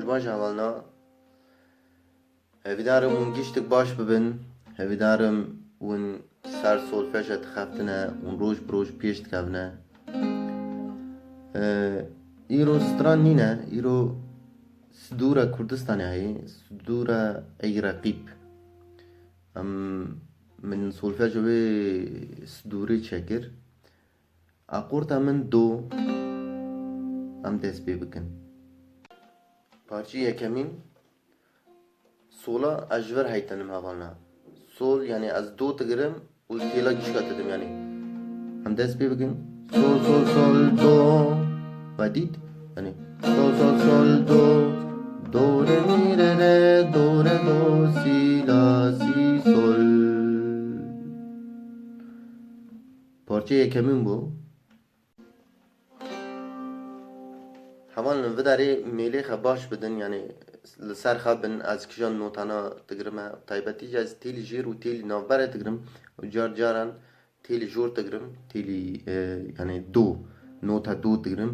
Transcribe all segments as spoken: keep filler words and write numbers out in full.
Baş hevalna. Hevîdarim hûn giştik baş bibin. Hevîdarim hûn ser solfeja dixeftine, hûn roj bi roj pêş dikevine. Ee, îro stran nîne, îro sidûra Kurdistanê heye, sidûra ey reqîb. Em, min solfeja wê sidûrê çekir. Akorda min do, em dest pê bikin. Parçeyê yekemîn, sola ez ji vir heytenim hevalna. Sol, yanî ez do digirim û têla gişka didim, yanî. Em dest pê bikin. Sol, sol, sol, do. We dît? Yanî, sol, sol, sol, do. Do, re, mi, re, re, do, re, do, si, la, si, sol. Parçeyê yekemîn bû. Hevalin, vidarê mêlê xe baş bidin, yanî li ser xe bin, ez kîjan notana digirim e, taybetî jî ez têlî jêr û têlî navberê digirim û car caran têlî jor digirim, têlî, e, yanî do, nota do digirim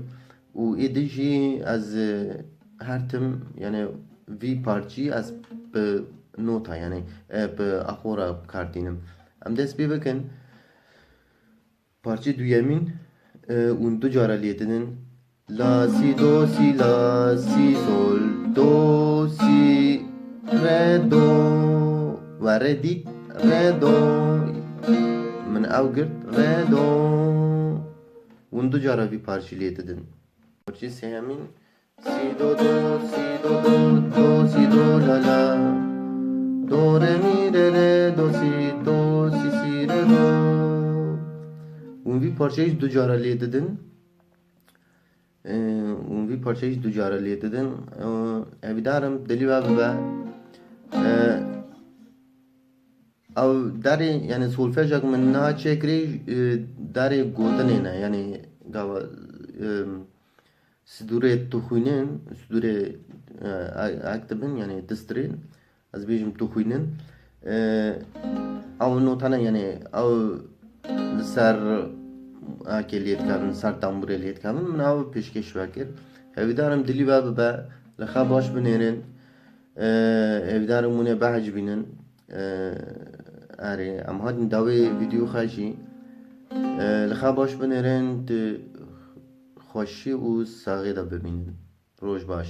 û êdî jî ez, e, her tim, yanî vî parçî ez bi nota, yanî, e, bi axora bi kar tînim. Em dest pê bikin. Parçeyê duyemîn, e, hûn du cara lê didin. La, si, do, si, la, si, sol, do, si, re, do. We re dît, re, do. Min ew girt, re, do. Hûn du cara vî parçî lê didin. Parçeyê sêyemîn, si, do, do, si, do, do, do, si, do, la, la. Do, re, mi, re, re, do, si, do, si, si, re, do. Hûn vî parçeyê jî du cara lê didin. Ee, hûn vî parçeyê jî du cara lê didin. Ee, hevîdarim dilî we bibe. Ee, ew derê, yanî solfeja ku min niha çêkirî, e, derê gotinê ne, yanî gava, e, sidûrê tu xwînin, sidûrê, e, ek dibin, yanî distirên, ez bêjim tu xwînin. E, ew notane, yanî ew li ser akê lê dikevin, li ser tambûrê lê dikevin, min ew pêşkêş vekir. Hevîdarim dilî we bibe, li xe baş binêrin. E, hevîdarim hûn ê behecibînin. E, erê, em hatin dawê vîdeo xwe jî. E, li xe baş binêrin, tu xweşî û saxê de bimînin. Roj baş.